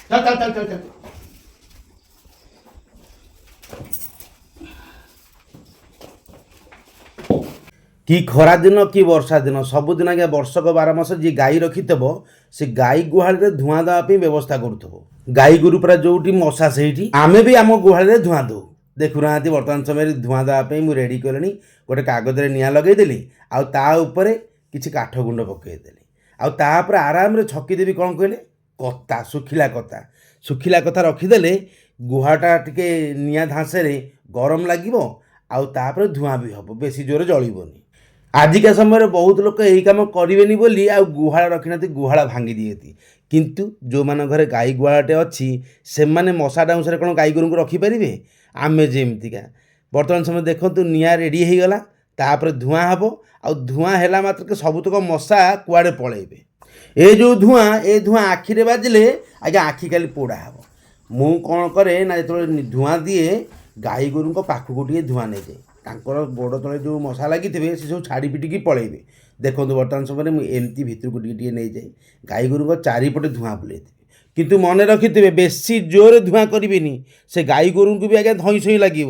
ଚାଲ ଚାଲ ଚାଲ ଚାଲ ଚାଲ। କି ଖରା ଦିନ କି ବର୍ଷା ଦିନ, ସବୁଦିନ ଆଜ୍ଞା, ବର୍ଷକ 12 ମାସ ଯିଏ ଗାଈ ରଖିଥିବ, ସେ ଗାଈ ଗୁହାଳରେ ଧୂଆଁ ଦେବା ପାଇଁ ବ୍ୟବସ୍ଥା କରୁଥିବ। ଗାଈ ଗୋରୁ ପୁରା ଯୋଉଠି ମଶା ସେଇଠି। ଆମେ ବି ଆମ ଗୁହାଳରେ ଧୂଆଁ ଦେଉ। ଦେଖୁନାହାନ୍ତି, ବର୍ତ୍ତମାନ ସମୟରେ ଧୂଆଁ ଦେବା ପାଇଁ ମୁଁ ରେଡ଼ି କଲିଣି। ଗୋଟେ କାଗଜରେ ନିଆଁ ଲଗେଇଦେଲି ଆଉ ତା ଉପରେ କିଛି କାଠ ଗୁଣ୍ଡ ପକାଇଦେଲି ଆଉ ତାପରେ ଆରାମରେ ଛକିଦେବି। କ'ଣ କହିଲେ? କତା, ଶୁଖିଲା କତା। ଶୁଖିଲା କତା ରଖିଦେଲେ ଗୁହାଳଟା ଟିକେ ନିଆଁ ଧାଁସରେ ଗରମ ଲାଗିବ ଆଉ ତାପରେ ଧୂଆଁ ବି ହେବ, ବେଶୀ ଜୋରେ ଜଳିବନି। ଆଜିକା ସମୟରେ ବହୁତ ଲୋକ ଏଇ କାମ କରିବେନି ବୋଲି ଆଉ ଗୁହାଳ ରଖିନାହାନ୍ତି, ଗୁହାଳ ଭାଙ୍ଗି ଦିଅନ୍ତି। କିନ୍ତୁ ଯେଉଁମାନଙ୍କ ଘରେ ଗାଈ ଗୁହାଳଟେ ଅଛି, ସେମାନେ ମଶା ଡାଉଁଶରେ କ'ଣ ଗାଈ ଗୋରୁଙ୍କୁ ରଖିପାରିବେ? ଆମେ ଯେମିତିକା ବର୍ତ୍ତମାନ ସମୟ ଦେଖନ୍ତୁ, ନିଆଁ ରେଡ଼ି ହେଇଗଲା, ତାପରେ ଧୂଆଁ ହେବ। ଆଉ ଧୂଆଁ ହେଲା ମାତ୍ରକେ ସବୁତକ ମଶା କୁଆଡ଼େ ପଳେଇବେ। ଏ ଯେଉଁ ଧୂଆଁ, ଏ ଧୂଆଁ ଆଖିରେ ବାଜିଲେ ଆଜ୍ଞା ଆଖି ଖାଲି ପୋଡ଼ା ହେବ। ମୁଁ କ'ଣ କରେ ନା, ଯେତେବେଳେ ଧୂଆଁ ଦିଏ, ଗାଈ ଗୋରୁଙ୍କ ପାଖକୁ ଟିକେ ଧୂଆଁ ନେଇଯାଏ। ତାଙ୍କର ଗୋଡ଼ ତଳେ ଯେଉଁ ମଶା ଲାଗିଥିବେ, ସେ ସବୁ ଛାଡ଼ି ପିଟିକି ପଳେଇବେ। ଦେଖନ୍ତୁ, ବର୍ତ୍ତମାନ ସମୟରେ ମୁଁ ଏମିତି ଭିତରକୁ ଟିକେ ଟିକେ ନେଇଯାଏ, ଗାଈ ଗୋରୁଙ୍କ ଚାରିପଟେ ଧୂଆଁ ବୁଲେଇଦେବି। କିନ୍ତୁ ମନେ ରଖିଥିବେ, ବେଶୀ ଜୋରେ ଧୂଆଁ କରିବେନି, ସେ ଗାଈ ଗୋରୁଙ୍କୁ ବି ଆଜ୍ଞା ଧଇଁ ସଇଁ ଲାଗିବ।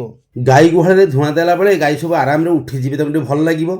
ଗାଈ ଗୁହାଳରେ ଧୂଆଁ ଦେଲା ବେଳେ ଗାଈ ସବୁ ଆରାମରେ ଉଠିଯିବେ, ତାଙ୍କୁ ଟିକେ ଭଲ ଲାଗିବ,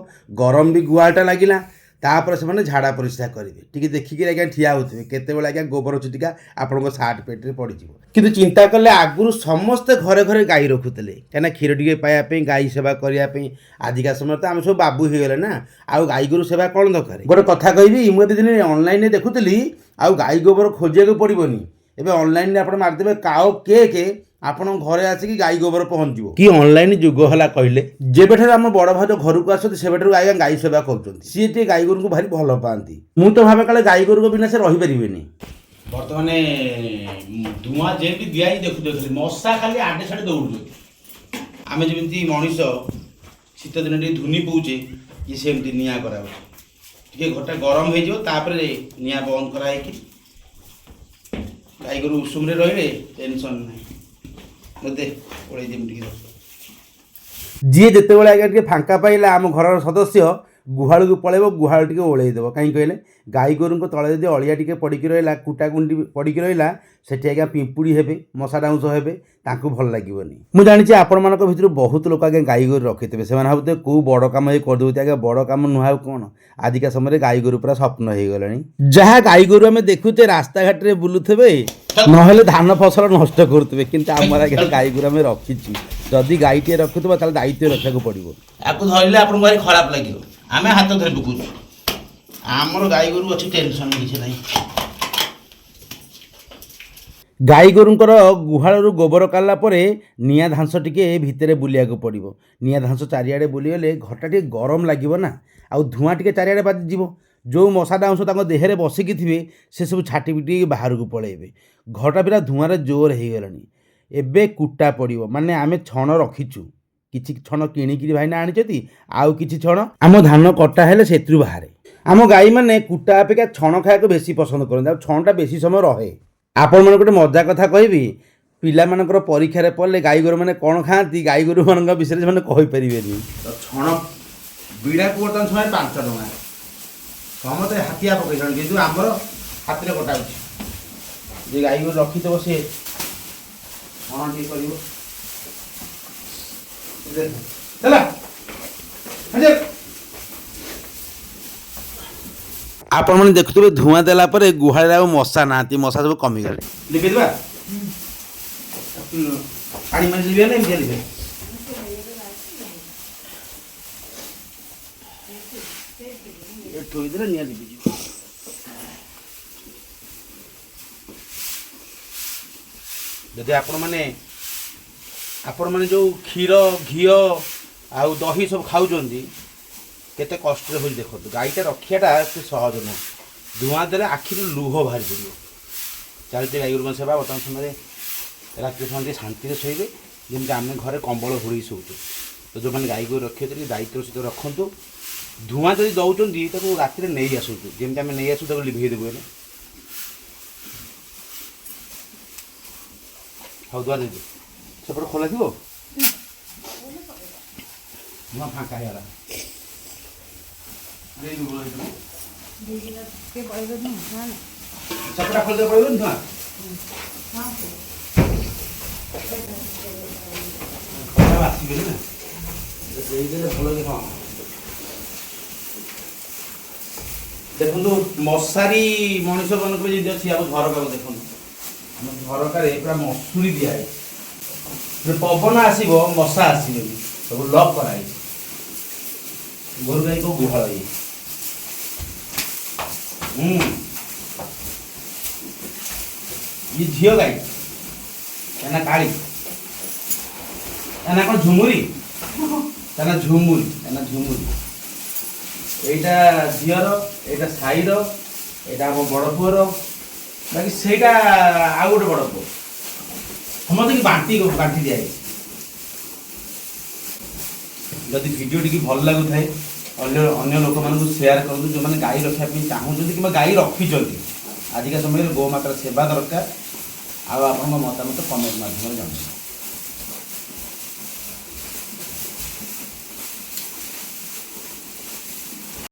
ଗରମ ବି ଗୁହାଳଟା ଲାଗିଲା। ତାପରେ ସେମାନେ ଝାଡ଼ା ପରିସ୍ରା କରିବେ। ଟିକେ ଦେଖିକି ଆଜ୍ଞା ଠିଆ ହେଉଥିବେ, କେତେବେଳେ ଆଜ୍ଞା ଗୋବର ଛିଟିକା ଆପଣଙ୍କ ସାର୍ଟ ପେଣ୍ଟରେ ପଡ଼ିଯିବ। କିନ୍ତୁ ଚିନ୍ତା କଲେ, ଆଗରୁ ସମସ୍ତେ ଘରେ ଘରେ ଗାଈ ରଖୁଥିଲେ, କାହିଁକିନା କ୍ଷୀର ଟିକେ ପାଇବା ପାଇଁ, ଗାଈ ସେବା କରିବା ପାଇଁ। ଆଜିକା ସମୟରେ ତ ଆମେ ସବୁ ବାବୁ ହେଇଗଲେ ନା, ଆଉ ଗାଈ ଗୋରୁ ସେବା କ'ଣ ଦରକାର? ଗୋଟେ କଥା କହିବି, ମୁଁ ଏବେ ଦିନେ ଅନଲାଇନରେ ଦେଖୁଥିଲି, ଆଉ ଗାଈ ଗୋବର ଖୋଜିବାକୁ ପଡ଼ିବନି। ଏବେ ଅନଲାଇନରେ ଆପଣ ମାରିଦେବେ କାଓ କେକ୍, ଆପଣଙ୍କ ଘରେ ଆସିକି ଗାଈ ଗୋବର ପହଞ୍ଚିଯିବ। କି ଅନଲାଇନ ଯୁଗ ହେଲା କହିଲେ? ଯେବେଠାରୁ ଆମ ବଡ଼ ଭାଉଜ ଘରକୁ ଆସନ୍ତି, ସେବେଠାରୁ ଆଜ୍ଞା ଗାଈ ସେବା କରୁଛନ୍ତି। ସିଏ ଟିକେ ଗାଈ ଗୋରୁଙ୍କୁ ଭାରି ଭଲ ପାଆନ୍ତି। ମୁଁ ତ ଭାବେ କାଳେ ଗାଈ ଗୋରୁଙ୍କ ବିନା ସେ ରହିପାରିବେନି। ବର୍ତ୍ତମାନ ଧୂଆଁ ଯେମିତି ଦିଆହେଇ ଦେଖୁଥିଲେ, ମଶା ଖାଲି ଆଡ଼େ ସାଡ଼େ ଦୌଡ଼ୁଛନ୍ତି। ଆମେ ଯେମିତି ମଣିଷ ଶୀତ ଦିନ ଟିକେ ଧୁନି ପଉଛେ, ଇଏ ସେମିତି ନିଆଁ କରାହେଉଛି। ଟିକେ ଘରଟା ଗରମ ହେଇଯିବ, ତାପରେ ନିଆଁ ବନ୍ଦ କରାହେଇକି ଗାଈ ଗୋରୁ ଉଷୁମରେ ରହିଲେ ଟେନସନ୍ ନାହିଁ। ମୋତେ ଓଳେଇ ଦେମି ଟିକେ। ଯିଏ ଯେତେବେଳେ ଆଜ୍ଞା ଟିକେ ଫାଙ୍କା ପାଇଲା, ଆମ ଘରର ସଦସ୍ୟ ଗୁହାଳକୁ ପଳେଇବ, ଗୁହାଳ ଟିକେ ଓଳେଇ ଦେବ। କାହିଁ କହିଲେ, ଗାଈ ଗୋରୁଙ୍କ ତଳେ ଯଦି ଅଳିଆ ଟିକେ ପଡ଼ିକି ରହିଲା, କୁଟା ଗୁଣ୍ଡି ପଡ଼ିକି ରହିଲା, ସେଠି ଆଜ୍ଞା ପିମ୍ପୁଡ଼ି ହେବେ, ମଶା ଡାଉଁଶ ହେବେ, ତାଙ୍କୁ ଭଲ ଲାଗିବନି। ମୁଁ ଜାଣିଛି, ଆପଣମାନଙ୍କ ଭିତରୁ ବହୁତ ଲୋକ ଆଜ୍ଞା ଗାଈ ଗୋରୁ ରଖିଥିବେ। ସେମାନେ ଭାବୁଥିବେ କେଉଁ ବଡ଼ କାମ ଏଇ କରିଦେଉଛି। ଆଜ୍ଞା, ବଡ଼ କାମ ନୁହେଁ ଆଉ କ'ଣ? ଆଜିକା ସମୟରେ ଗାଈ ଗୋରୁ ପୁରା ସ୍ୱପ୍ନ ହେଇଗଲାଣି। ଯାହା ଗାଈ ଗୋରୁ ଆମେ ଦେଖୁଛେ, ରାସ୍ତାଘାଟରେ ବୁଲୁଥିବେ, ନହେଲେ ଧାନ ଫସଲ ନଷ୍ଟ କରୁଥିବେ। କିନ୍ତୁ ଆମର ଆଜ୍ଞା ଗାଈ ଗୋରୁ ଆମେ ରଖିଛୁ। ଯଦି ଗାଈଟିଏ ରଖୁଥିବ, ତାହେଲେ ଦାୟିତ୍ୱ ରଖିବାକୁ ପଡ଼ିବ। ଆକୁ ଧରିଲେ ଆପଣଙ୍କୁ ଭାରି ଖରାପ ଲାଗିବ। ଆମେ ହାତ ଧରି ପକଉଛୁ। ଆମର ଗାଈ ଗୋରୁ ଅଛି, ଟେନସନ୍ କିଛି ନାହିଁ। ଗାଈ ଗୋରୁଙ୍କର ଗୁହାଳରୁ ଗୋବର କାଢ଼ିଲା ପରେ ନିଆଁ ଧାଂସ ଟିକେ ଭିତରେ ବୁଲିବାକୁ ପଡ଼ିବ। ନିଆଁ ଧାଂସ ଚାରିଆଡ଼େ ବୁଲିଗଲେ ଘରଟା ଟିକେ ଗରମ ଲାଗିବ ନା, ଆଉ ଧୂଆଁ ଟିକେ ଚାରିଆଡ଼େ ବାଜିଯିବ। ଯେଉଁ ମଶା ଡାଉଁଶ ତାଙ୍କ ଦେହରେ ବସିକି ଥିବେ, ସେ ସବୁ ଛାଟି ପିଟିକି ବାହାରକୁ ପଳେଇବେ। ଘରଟା ପୁରା ଧୂଆଁରେ ଜୋର ହେଇଗଲାଣି। ଏବେ କୁଟା ପଡ଼ିବ। ମାନେ ଆମେ ଛଣ ରଖିଛୁ, କିଛି ଛଣ କିଣିକିରି ଭାଇନା ଆଣିଛନ୍ତି, ଆଉ କିଛି ଛଣ ଆମ ଧାନ କଟା ହେଲେ ସେଥିରୁ ବାହାରେ। ଆମ ଗାଈମାନେ କୁଟା ଅପେକ୍ଷା ଛଣ ଖାଇବାକୁ ବେଶୀ ପସନ୍ଦ କରନ୍ତି, ଆଉ ଛଣଟା ବେଶୀ ସମୟ ରହେ। ଆପଣମାନଙ୍କୁ ଗୋଟେ ମଜା କଥା କହିବି। ପିଲାମାନଙ୍କର ପରୀକ୍ଷାରେ ପଡ଼ିଲେ ଗାଈ ଗୋରୁମାନେ କ'ଣ ଖାଆନ୍ତି, ଗାଈ ଗୋରୁମାନଙ୍କ ବିଷୟରେ ସେମାନେ କହିପାରିବେନି। ତ ଛଣ ବିଡ଼ାକୁ ବର୍ତ୍ତମାନ ସମୟ 5 ଟଙ୍କା। ସମସ୍ତେ ହାତିଆ ପକେଇଛନ୍ତି, କିନ୍ତୁ ଆମର ହାତରେ କଟା ହେଉଛି। ଯେ ଗାଈ ଗୋରୁ ରଖିଥିବ, ସିଏ ଛଣ ଟିକେ କରିବ। ହେଲା। ହାଜର। ଆପଣମାନେ ଦେଖୁଥିବେ, ଧୂଆଁ ଦେଲା ପରେ ଗୁହାଳରେ ଆଉ ମଶା ନାହାନ୍ତି, ମଶା ସବୁ କମିଗଲେ। ଲିପିଦେବା ପାଣି ମାରି ଲିଭିବା ନା ଏମିତି ଲିଭିବା? ଥୋଇଦେଲେ ନିଆଁ ଲିଭିଯିବ। ଯଦି ଆପଣମାନେ ଆପଣମାନେ ଯେଉଁ କ୍ଷୀର, ଘିଅ ଆଉ ଦହି ସବୁ ଖାଉଛନ୍ତି, କେତେ କଷ୍ଟରେ ହେଉଛି ଦେଖନ୍ତୁ। ଗାଈଟା ରଖିବାଟା ଏତେ ସହଜ ନୁହଁ। ଧୂଆଁ ଦେଲେ ଆଖିରୁ ଲୁହ ବାହାରି ପଡ଼ିବ। ଚାଲିଛି ଗାଈ ଗୋରୁଙ୍କ ସେବା। ବର୍ତ୍ତମାନ ସମୟରେ ରାତିରେ ସେମାନେ ଟିକେ ଶାନ୍ତିରେ ଶୋଇବେ, ଯେମିତି ଆମେ ଘରେ କମ୍ବଳ ଘୋଡ଼େଇ ଶୋଉଛୁ। ତ ଯେଉଁମାନେ ଗାଈ ଗୋରୁ ରଖିବେ, ଟିକେ ଦାୟିତ୍ୱର ସହିତ ରଖନ୍ତୁ। ଧୂଆଁ ଯଦି ଦେଉଛନ୍ତି, ତାକୁ ରାତିରେ ନେଇ ଆସନ୍ତୁ। ଯେମିତି ଆମେ ନେଇ ଆସୁ, ତାକୁ ଲିଭେଇ ଦେବୁ। ହେଲେ ହଉ, ଧୂଆଁ ଦେଇଦିଅ। ସେପଟେ ଖୋଲା ଥିବ, ଧୂଆଁ ଫାଙ୍କା ହେଇଗଲା। ଦେଇଦେବୁ। ସେପଟା ଖୋଲିଦେଲେ ପଡ଼ିବନି ଧୂଆଁ। ଖରାପ ଆସିବେନି ନା, ଦେଇଦେଲେ ଭଲ କି। ହଁ, ଦେଖନ୍ତୁ, ମଶାରୀ ମଣିଷ ମାନଙ୍କୁ ବି ଯଦି ଅଛି। ଆମ ଝରକାକୁ ଦେଖନ୍ତୁ, ଆମ ଝରକାରେ ପୁରା ମସୁରୀ ଦିଆହେଇଛି। ଯଦି ପବନ ଆସିବ, ମଶା ଆସିବେନି। ସବୁ ଲକ୍ କରାହେଇଛି। ଗୋରୁ ଗାଈଙ୍କ ଗୁହାଳ ଇଏ। ଇଏ ଝିଅ ଗାଈ, ତା ନା କାଳି। ତା ନା କ'ଣ? ଝୁମୁରି। ତା ନା ଝୁମୁରି, ତା ନା ଝୁମୁରି। ଏଇଟା ଝିଅର, ଏଇଟା ସାଇର, ଏଇଟା ଆମ ବଡ଼ ପୁଅର, ବାକି ସେଇଟା ଆଉ ଗୋଟେ ବଡ଼ ପୁଅ। ସମସ୍ତଙ୍କୁ ବାଣ୍ଟି ବାଣ୍ଟି ଦିଆଯାଇଛି। ଯଦି ଭିଡ଼ିଓ ଟିକେ ଭଲ ଲାଗୁଥାଏ, ଅନ୍ୟ ଅନ୍ୟ ଲୋକମାନଙ୍କୁ ସେୟାର କରନ୍ତୁ, ଯେଉଁମାନେ ଗାଈ ରଖିବା ପାଇଁ ଚାହୁଁଛନ୍ତି କିମ୍ବା ଗାଈ ରଖିଛନ୍ତି। ଆଜିକା ସମୟରେ ଗୋମାତାର ସେବା ଦରକାର। ଆଉ ଆପଣଙ୍କ ମତାମତ କମେଣ୍ଟ ମାଧ୍ୟମରେ ଜଣାନ୍ତୁ।